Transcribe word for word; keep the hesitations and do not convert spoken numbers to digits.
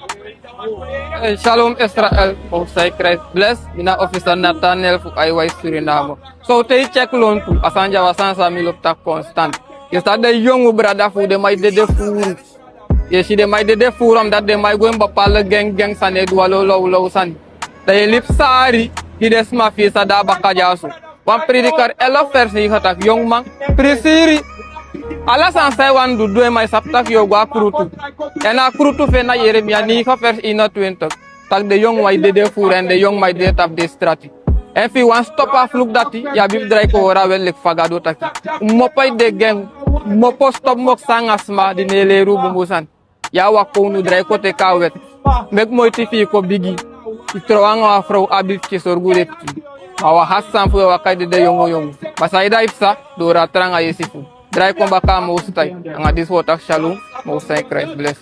Hey, shalom Israel, Mosai Christ bless. Mi na officer Nathaniel fu I Y Suriname. So te i check lontu, a sani dya wan sani san mi lobi taki constant. Yu sabi den yongu brada fu den man e dede furu. Yu e si den man e dede furu, omdat den man e go ini bepaalde gang gang sani e du wan lawlaw sani. Dan yu e libi sari gi den sma fi yu san de a baka dyaso. Wan Predikari elf vers negen taki, yongu man, prisiri. Ala sani san yu wani du, du en, ma yu sabi taki yu o go a krutu. Èn a krutu fu en na Yeremia negen vers eenentwintig. Taki den yongu man e dede furu èn den yongu man e dede tapu den strati. Èn efu yu wani stop a fluku dati, yu abi fu drai kon hori a wet leki fa Gado taki. Un mu opo e de gang, un mu opo stop mokisi anga sma di no e leri un bunbun sani. Yu a waka, unu drai kon teki a wet. Meki moiti fi yu kon bigi. Yu trow anga wan frow, abi pikin, sorgu den pikin. Ma wan hasi sani fu e waka e dede yongu yongu. Ma san yu dati psa, doro a tranga yesi fu. Drai kon baka a Mosai. Anga disi wi o taki shalom, Mosai Christ bless.